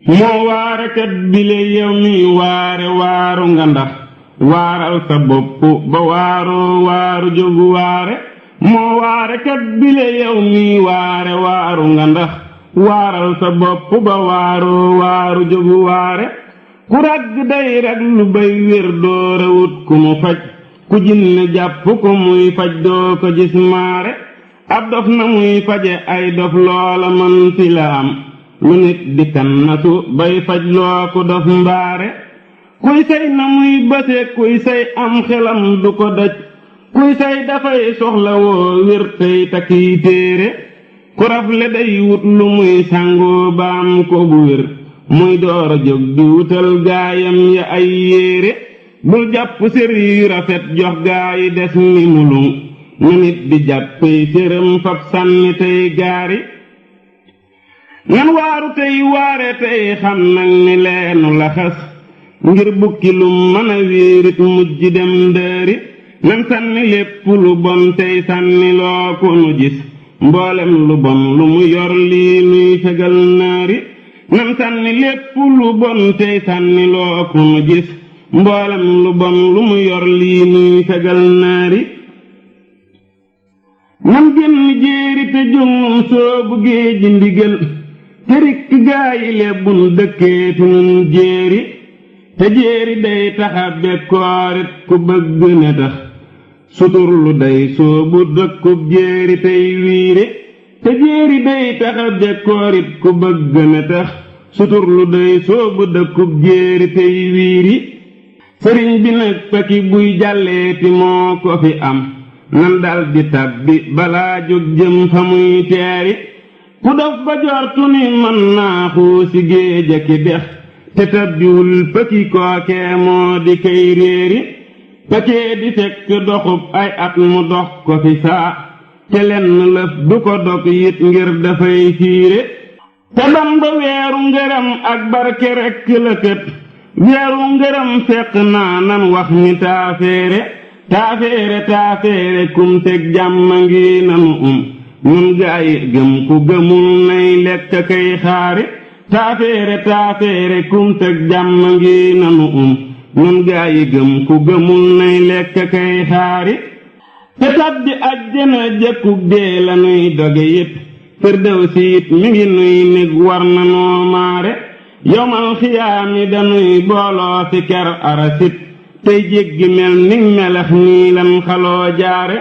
moo waarekat bile yow mi waare waaru nga ndax waaral sa bopp ba waaroo waaru jógu waare moo waarekat bile yow mi waare waaru nga ndax waaral sa bopp ba waaroo waaru jógu waare ku ragg day rag lu bay wér doora wut ku mu faj ku jinne jàpp ko muy faj doo ko gis maare ab dof na muy faje ay dof loola mën ci la am lu nit di kan nasu bay faj loo ko dof mbaare kuy say na muy base kuy say am xelam du ko daj kuy say dafay soxla woo wér tey takkiy téere ku rafle day wut lu muy sàngoo baam ko bu wér muy doora jóg di wutal gaayam ya ay yéere bul jàpp sér yu rafet jox gaayi des ni mulung na nit di jàppey séram fab sànni tey gaari nan waaru tey waare tey xam nag ni leenu laxas ngir bukki lu mën a wéerit mujj dem dëri nan sànni lépp lu bon tey sànni loo ko nu gis mboolem lu bon lu mu yor lii nuy fegal naari nan sànni lépp lu bon tey sànni loo ko nu gis mboolem lu bon lu mu yor lii nuy fegal naari nan génn jéeri te jungum soobu géeji ndigal te rikk gaayi lebbun dëkkeeti nun jéeri te jéeri day taxa bekkoorit ku bëgg ne tax suturlu day soobu dëkkub jéeri tey wiiri te jéeri day taxa bekkoorit ku bëgg ne tax suturlu day soobu dëkkub jéeri tey wiiri sëriñ bi nag peki buy jàlleeti moo ko fi am nan dal di tabbi balaa jóg jëm fa muy teeri ku dof ba jortu ni mën naa xuusi géeja ki dex te tabbiwul pëki kookee moo di kay réeri pëkee di fekk doxub ay at mu dox ko fi saa te lenn lëf du ko dog yit ngir dafay fiire te Bamba weeru ngërëm ak barke rekk la kët weeru ngërëm fekk naa nan wax ni taafeere taafeere kum teg jàmma ngi nanu nun gaayi gëm ku gëmul nay lekk kay xaari taafeere kum teg jàmma ngi nanu nun gaayi gëm ku gëmul nay lekk kay xaari te tabbi àjjana jëkkug dee la nuy doge yit firdawsi it mi ngi nuy nig war na noo maare yowmal xiyaami danuy booloo fi ker arasit tey jéggi mel ni melax nii lan xaloo jaare